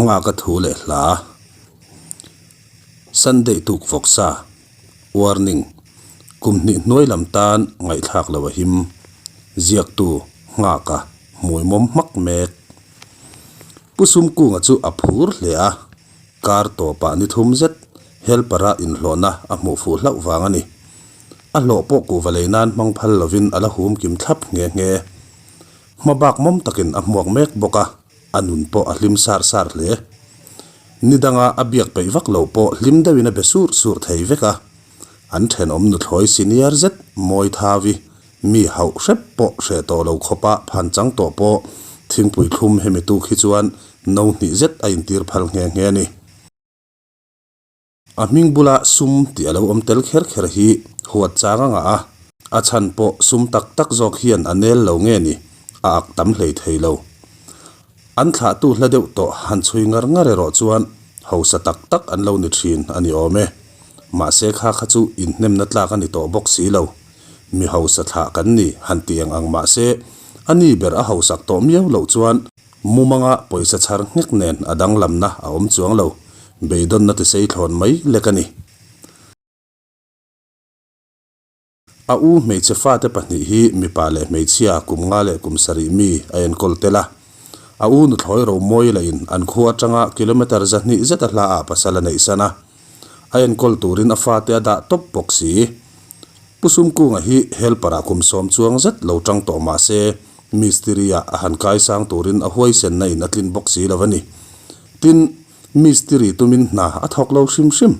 Nghaka thu leh hla. Sunday tuk vawksa. Warning, Kum hnih hnuai lam tan ngaihthlak lo a him. Ziaktu, Nghaka, hmuimawm hmak mek. Pu Sumkunga chu a phur hle a, kar tawpah ni thum zet helper-a inhlawhna a hmuh fuh hlauh vang a ni. A hlawh pawh kuhva lei nan hmang phal lovin a la hum kim thlap nghe nghe. Hma bak mawm takin a hmuak mek bawk a, a nun pawh a hlim sar sar hle. Ni danga a biak peih vak lo pawh hlim deuhin a be sur sur thei vek a. An thenawm nuthlawi senior zet mawi thavi mi hauh hrep pawh hreh tawh lo khawpa phan chang tawh pawh thingpui thlum hemi tuk hi chuan no hnih zet a intir phal nghe nghe a ni. A hming bula sum tih a lo awm tel kher kher hi huat chang a ngah a, a chhan pawh sum tak tak zawk hian a nel lo nge ni, a ak tam hlei thei lo. An thlahtu hla deuh tawh han chhui ngar ngar erawh chuan hausa tak tak an lo ni thin a ni awm e. Mahse kha kha chu inhnemna tlak a ni tawh bawk si lo. Mi hausa thlah kan ni han ti eng ang mahse a ni ber a hausak tawh miau loh chuan Mumanga pawisa chhar nghek nen a danglamna a awm chuang lo, beidawnna tisei thlawn mai lek a ni. A u hmeichhe fate pahnih hi mipa leh hmeichhia kum nga leh kum sarih mi a enkawl tel a. A u nuthlawi Romawi lahin an khua atanga kilometre zahnih zet a hla ah pasal a neih san a. A enkawl turin a fate a dah tawp bawk si. Pu Sumkunga hi helper ah kum sawm chuang zet lo tang tawh mah se, mistiri-ah a han kaisang turin a huaisenna in a tlin bawk si lo a ni. Tin, mistiri tumin hna a thawk lo hrim hrim.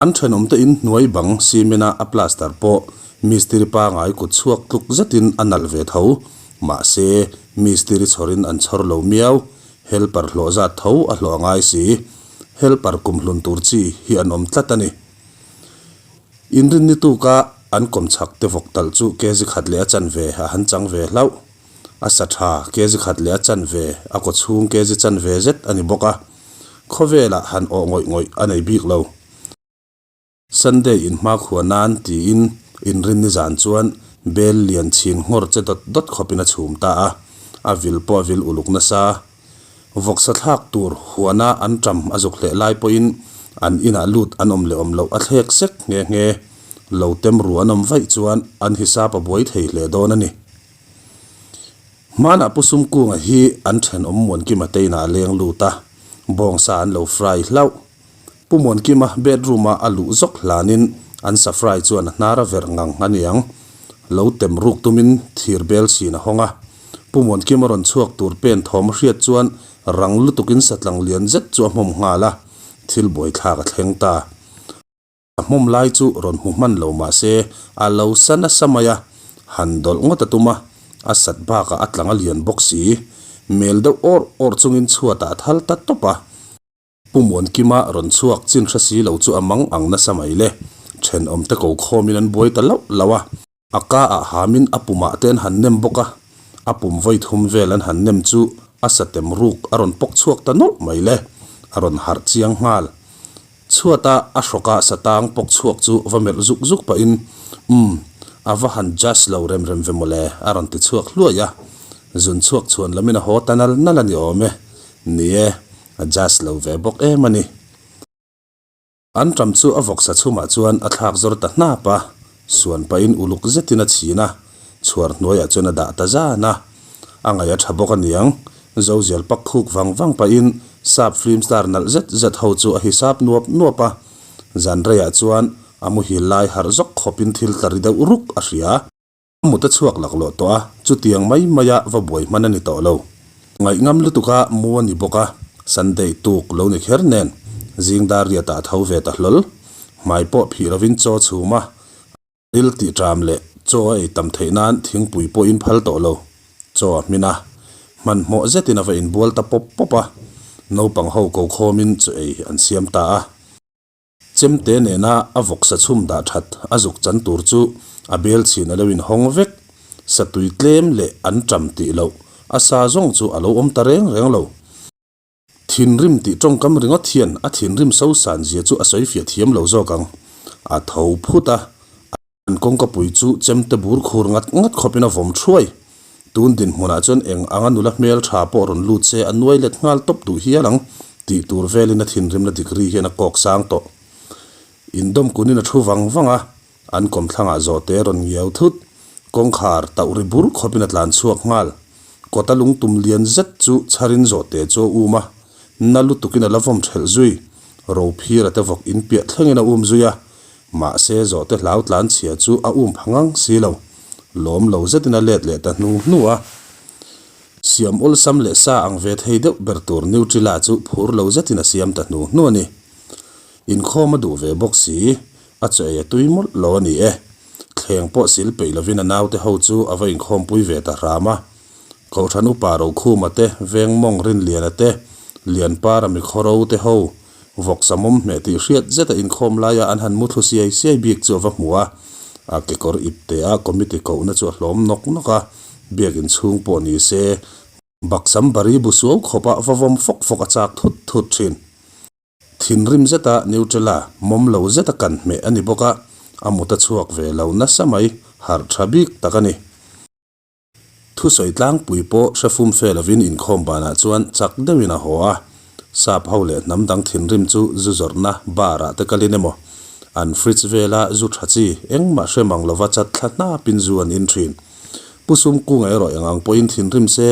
An thenawmte in hnuai bang cement-a a plaster pawh mistiri pangai kut chhuak tluk zetin a nalh ve tho. Mahse, mistiri chhawrin an chhawr lo miau. Helper hlawh zat tho a hlawh a ngai si. Helper kumhlun tur chi hi an awm tlat a ni. Inrinni tuka an kawm chhak te vawk talh chu kg khat leh a chanve a han chang ve hlauh. A sa tha kg khat leh a chanve, a kaw chhung kg chanve zet a ni bawk a. Khawvelah han awh ngawih ngawih a nei bik lo. Sunday inhmakhua nan tiin inrinni zan chuan bel lian chhin nghawr che dawt dawt khawpin a chhum ta a. A vil pawh a vil uluk nasa. Vawksa thlak tur huana an ṭam a zuk hleh lai pawhin an inah lut an awm leh awm loh a thlek sek nghe nghe. Lo tem ru an awm vaih chuan an hisap a buai thei hle dawn a ni. Hmanah Pu Sumkunga hi an thenawm Muankima te inah a leng lut a, bawngsa an lo fry hlauh. Pu Muankima bedroom-a a luh zawk hlanin an sa fry chuan a hnar a verh ngang a niang. Lo tem ruk tumin thir bel chhin a hawng a. Pu Muankima rawn chhuak tur pen thawm a hriat chuan rang lutukin satlang lian zet chu a hmawm nghal a, thil buaithlak a thleng ta. A hmawm lai chu rawn hmu hman lo mah se a lo sa nasa mai a, han dawlh ngawt a tum a, a sat bakah a tlang a lian bawk si. Mel deuh awrh awrh chungin chhuatah a thal ta tawp a. Pu Muankima rawn chhuak chin hre si lo chu a mang ang nasa mai le. Thenawmte ko khawmin an buai ta loh loh a. A ka ah hamin a pumah te an han nem bawk a, a pum vawi thum vel an han nem chu a satem ruk a rawn pawk chhuak ta nawlh mai le. A rawn harh chiang nghal. Chhuata a hrawka satang pawk chhuak chu va melh zuk zuk pahin, Umm, a va han just lo rem rem ve mawle, a rawn ti chhuak hluai a. Zun chhuak chhuan lamin a haw ta nal nal a ni awm e. Ni e, A jazz lo ve bawk em a ni. An ṭam chu a vawksa chhumah chuan a thlak zawr ta hnap a, suan pahin uluk zetin a chhin a, chhuar hnuaiah chuan a dah ta zan a. A ngaih a ṭha bawk a niang, Zozial pak khuk vang vang pahin sap film star nalh zet zet ho chu a hisap nuap nuap a. Zan reiah chuan a muhil lai harh zawk khawpin thil tla ri deuh ruk a hria. A mut a chhuak laklawh tawh a, chutiang mai maia va buai hman a ni tawh lo. Ngaihngam lutuka mu a ni bawk a, Sunday tuk lo ni kher nen zing dar riatah a tho ve ta hlawl. Hmai pawh phih lovin chaw chhum a, ril tih ṭam leh chaw a ei tam theih nan thingpui pawh in phal tawh lo. Chaw a hmin a, hmanhmawh zetin a va inbual ta pawp pawp a, naupang ho ko khawmin chaw ei an siam ta a. Chemte nena a vawksa chhum dah that a zuk chan tur chu a bel chhin a lo inhawng vek. Satui tlem leh an ṭam tih loh a sa zawng chu a lo awm ta reng reng lo. Thinrim tih tawngkam ringawt hian a thinrim so san zia chu a sawi fiah thiam lo zawk ang. A tho phut a, an kawngkapui chu chemte bur khur ngat ngat khawpin a vawm thuai. Tun dinhmunah chuan eng anga nula hmel tha pawh rawn lut se a nuai let nghal tawp duh hial ang tih tur velin a thinrimna degree hian a kawk sang tawh. Indawm kunin a thu vang vang a, an kawmthlangah zawhte a rawn ngiau thut. Kawngkhar tauh ri bur khawpin a tlan chhuak nghal. Kawta lungtum lian zet chu chharin zawhte chu a um a, na lutukin a la vawm thelh zui. Rophira te vawk inpiah thlengin a um zui a, mahse zawhte hlau tlan chhia chu a um pha ngang si lo. Lawm lo zetin a let leh ta hnu hnu a. Siam awlsam leh sa ang ve thei deuh ber tur Nutella chu phur lo zetin a siam ta hnu hnu a ni. Inkhawm a duh ve bawk si, a chaw ei a tui mawlh lo a ni e. Thleng pawh sil peih lovin a naute ho chu a va inkhawmpui ve ta hram a. Kohhran upa Rokhuma te, Vengmawng Rinliana te, Lianpara Mikhawro te ho, vawksa mawm hmeh tih hriat zeta inkhawm laia an han muthlu siai siai bik chu a va hmu a. A kekawr ipte a committee kohna chu a hlawm nawk nawk a, biakin chhung pawh ni se, baksam bari bu suau khawpa va vawm fawk fawk a chak thut thut thin. Thinrim zeta Nutella mawm lo zeta kan hmeh a ni bawk a, a mut a chhuak ve lo nasa mai, harh tha bik tak a ni. Thusawi tlangpui pawh hre fum fe lovin inkhawm banah chuan chak deuhin a haw a, sap ho leh hnam dang thinrim chu zu zawrhna bar ah te kalin emaw, an fridge vela zu tha chi engmah hre mang lova chat thla hnapin zu an in thin. Pu Sumkunga erawh eng ang pawhin thinrim se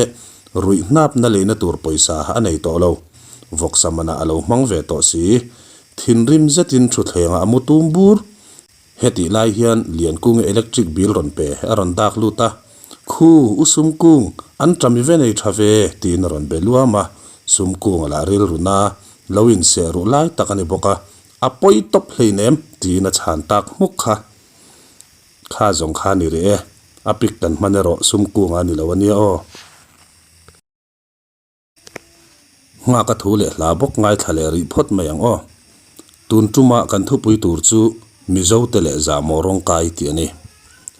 ruih hnapna leina tur pawisa a nei tawh lo. Vawksa manah a lo hmang ve tawh si. Thinrim zetin thutthlengah a mu tum bur. Hetih lai hian Liankunga electric bill rawn pe a rawn dak lut a, Khu, u Sumkung, an ṭa mi ve nei ṭha ve, tiin a rawn be luam a. Sumkunga lah rilru na lo inseh ruh lai tak a ni bawk a, A pawi tawp hleinem, tiin a chhan tak hmuk kha. Kha zawng kha ni rih e, a pik kan hman erawh Sumkunga a ni lo a nia aw. Nghak a thu leh hla bawk ngaithla leh rih phawt mai ang aw. Tun tuma kan thupui tur chu Mizote leh Zahmawh rawngkai tih a ni.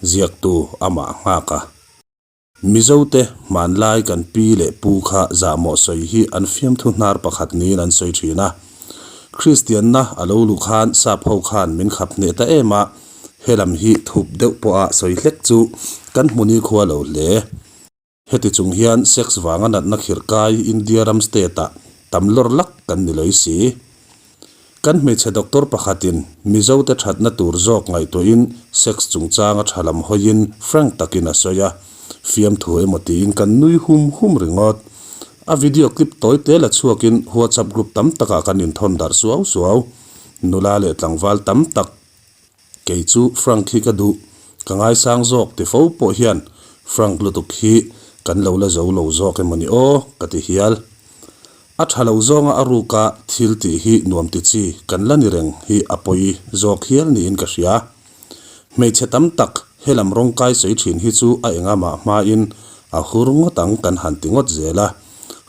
Ziaktu amah nghak a. Mizote hmanlai kan pi leh pu kha zahmawh sawi hi an fiamthu hnar pakhat niin an sawi thin a. Kristianna a lo luh khan sap ho khan min khap hneh ta em a, helam hi thup deuh pawha sawi hlek chu kan hmu nikhua lo hle. Heti chung hian sex vanga natna khirh kai India ram state-ah tam lawr lak kan ni loi si. Kan hmeichhe doctor pakhatin Mizote thatna tur zawk ngaihtuahin sex chungchanga tha lam hawiin frank takin a sawi a, fiamthu emaw tiin kan nui hum hum ringawt. A video clip tawi te la chhuakin WhatsApp group tam takah kan inthawn darh suau suau. Nula leh tlangval tam tak Kei chu Frank hi ka duh, ka ngaisang zawk ti fo pawh hian Frank lutuk hi kan lo la zo lo zawk emaw ni aw ka ti hial. A tha lo zawnga a ruka thil tih hi nuam ti chi kan la ni reng hi a pawi zawk hial niin ka hria. Hmeichhe tam tak helam rawngkai sawi thin hi chu a enga mah hmain a hur ngawt ang kan han ti ngawt zel a,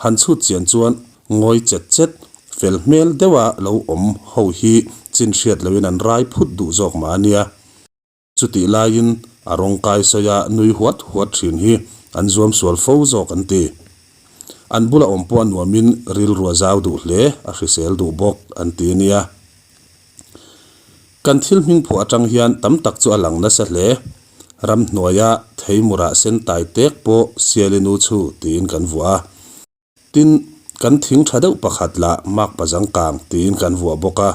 han chhut chian chuan Ngawi chet chet, fel hmel deuha lo awm ho hi chin hriat loin an rai phut duh zawk mah a nia. Chutih laiin a rawngkai sawia nui huat huat thin hi an zuam sual fo zawk an ti. An bula awm pawh a nuamin rilru a zau duh hle, a hrisel duh bawk an ti a nia. Kan thil hming phuah atang hian tam tak chu a lang nasa hle. Ramhnuaia theimurah sen tai tek pawh Sialinu chhu tiin kan vuah a. Tin, kan thing tha deuh pakhat lah mak pazang kang tiin kan vuah bawk a.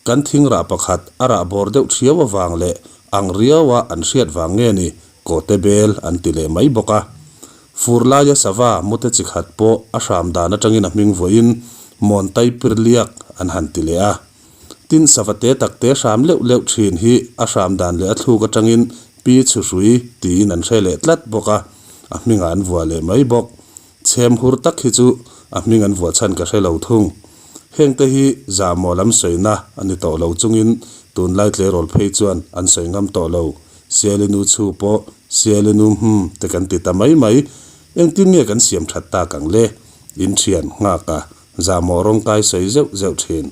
Kan thing rah pakhat a rah bawr deuh thiau avang leh ang riaua an hriat vang nge ni kawte bel an ti leh mai bawk a. Fur laia sava mute chi khat pawh a hram dan atangin a hming vuahin Mawntai Pirliak an han ti leh a. Tin, sava te tak te hram leuh leuh thin hi a hram dan leh a thluk atangin Pi Chhuhrui tiin an hre leh tlat bawk a, a hmingah an vuah leh mai bawk. Chhem hur tak hi chu a hming an vuah chhan ka hre lo thung. Hengte hi zahmawh lam sawina a ni tawh lo chungin tunlai tleirawl phei chuan an sawi ngam tawh lo. Sialinu chhu pawh Sialinu hum te kan ti ta mai mai. Engtin nge kan siam that tak ang le? In thian nghak a, zahmawh rawngkai sawi zeuh zeuh thin.